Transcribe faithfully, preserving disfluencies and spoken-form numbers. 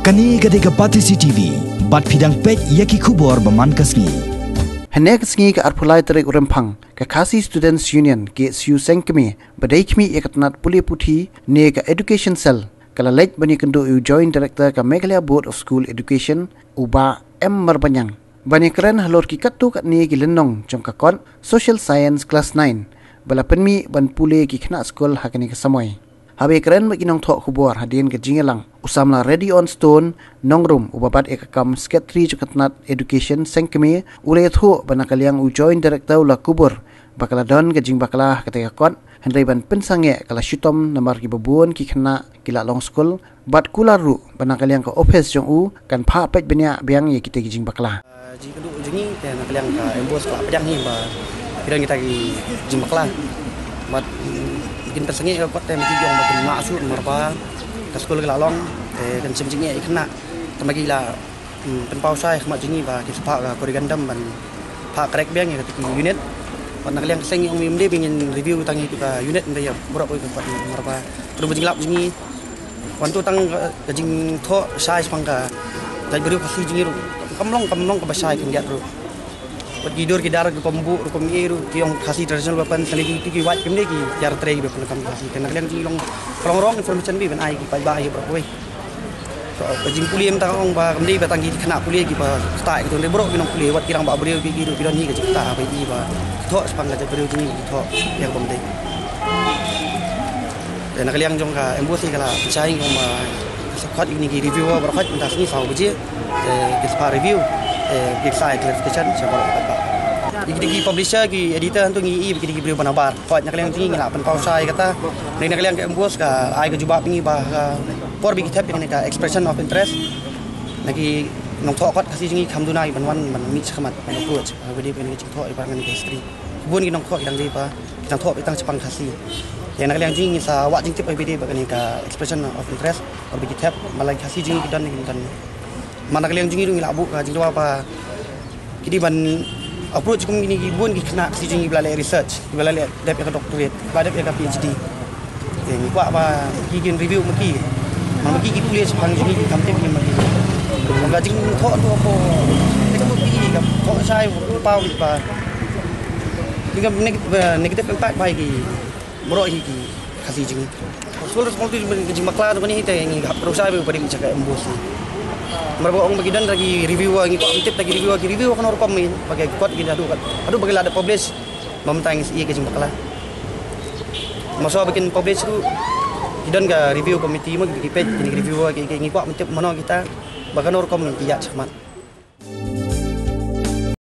Kane ka dei ka Batesi T V, bad phi dang peit ïa ki khubor ba man ka sngi. Hynne ka sngi ka arphew lai tarik u Rymphang, ka Khasi Students Union, K S U Sengkmie, ba dei khmih ïa ka tnat pule puthi ne ka Education Cell, ka la leit ban ïakynduh ïa u Joint Director ka Meghalaya Board of School Education, u Bah M Marbaniang, ban ïakren halor ki katto katne ki lynnong jong ka kot Social Science Class nine, ba la pynmih ban pule ki khynnah skul ha kane ka samoi. Haba ïakren bad ki nongthoh khubor hadien ka jingïalang, u samla Ready on Stone Nongrum, uba bat ïa ka kam Secretary jong ka tnat Education Sengkmie, u la ïathuh ba na ka liang u Joint Director u la kubur ba ka la don ka jingbakla ha katei ka kot, hynrei ban pynsangeh ka la shitom namar kiba bun ki khynnah ki la long skul, bad kular ruh ba na ka liang ka ophis jong u kan phah peit bniah biang ïa kitei ki jingbakla. Ah, jingkynduh jong ngi te na ka liang ka MBOSE ka la pdiang hi ba ki don kita ki jingbakla. Bad, mm, kin pynsangeh ka kot te ma ki ong ba kin lah shuh namar ba ka skul ka la long te kan shim jingeh ïa ki khynnah. Te ma ki la, mm, pynpaw shai ha khmat jong ngi ba kin sa phah ka corrigendum ban phah correct biang ïa kata ki unit. Bad na ka liang ka seng ngi ong ym dei ba ngin review tang ïa ka unit, ym dei ïa baroh kawei ka kot namar ba ka dei ka jinglap jong ngi. Wan tu tang ka, ka jingthoh shai shaphang ka jaitbynriew Khasi jong ngi ruh kam long, kam long kaba shai khyndiat ruh. Bad ki dur ki dar ki kombuk ruh, kum ei ruh ki ong Khasi traditional weapon, sani ki, ki wait kim dei ki tiar trei ki weapon kam Khasi. Kane ka liang jong ngi long ka long wrong information ba ban ai ki paidbah ïa baroh kawei. To, ka jingpule mynta ka ong ba kam dei ba tang ki khynnah pule kiba ktah, ki don dei baroh ki nongpule, wat ki rangbah briew ki, ki ruh ki don hi ka jingktah ba ïa ba thoh shaphang ka jaitbynriew jong ngi, ki thoh ïa ka bym dei. Te na ka liang jong ka MBOSE ka la pynshai ong ba ka sa khot ïa kine ki reviewer baroh khoit mynta sngi saw baje. Te ki sa phah review, te ki sa ai clarification sha baroh ka. Ïa kine ki publisher, ki editor, hangtu ngi ïohi ba kine ki briew ba nabar. Khoit na ka liang jong ngi ngi la pynpaw shai kata. Hynrei na ka liang ka MBOSE ka ai ka jubab ïa ngi ba ka por ba ki thep ïa kane ka expression of interest, na ki nongthoh kot Khasi jong ngi kham duna ïa ban wan ban mih shakhmat ban approach. Ba dei ba kane ka jingthoh ïa ba kane ka history. Bun ki nongthoh ki dang dei ba ki dang thoh ba tang shaphang Khasi. Te na ka liang jong ngi ngi sa wad jingtip ba dei ba kane ka expression of interest, or ba ki thep, ma la ki Khasi jong ngi ki don ne kim don. Ma na ka liang jong ngi ruh ngi la buh ka jingdawa ba ki dei ban approach kum kine ki bun ki khynnah Khasi jong ngi ba la leh research, ba la leh dep ïa ka doctorate, ba dep ïa ka PhD. Te ngi kwah ba ki kin review ma ki. Ma ma ki ki pule shaphang jong ngi ki kham tip ïa ma ki. Ka jingthoh tu ko, te ka tu ki ka thoh shai ko paw ki ba. Ki ka neg-, negative impact ba ïa ki baroh hi ki Khasi jong ngi. Sole responsibility jong ka jingbakla tu kane hi te ngi hap rung shai ba pyrshah ka MBOSE. Namar ba ong ba ki don da ki reviewer, ngi kwah ban tip da ki reviewer, ki reviewer kano rukom, ba ki kot ki da haduh, haduh ba ki la da publish. Ba mynta ngi sa ïohi ka jingbakla. Namar shuwa ba kin publish ruh ki don ka review committee mo, ki peit ki reviewer ki, ki, ngi kwah ban tip mano kita, ba kano rukom ki ïaid shakhmat.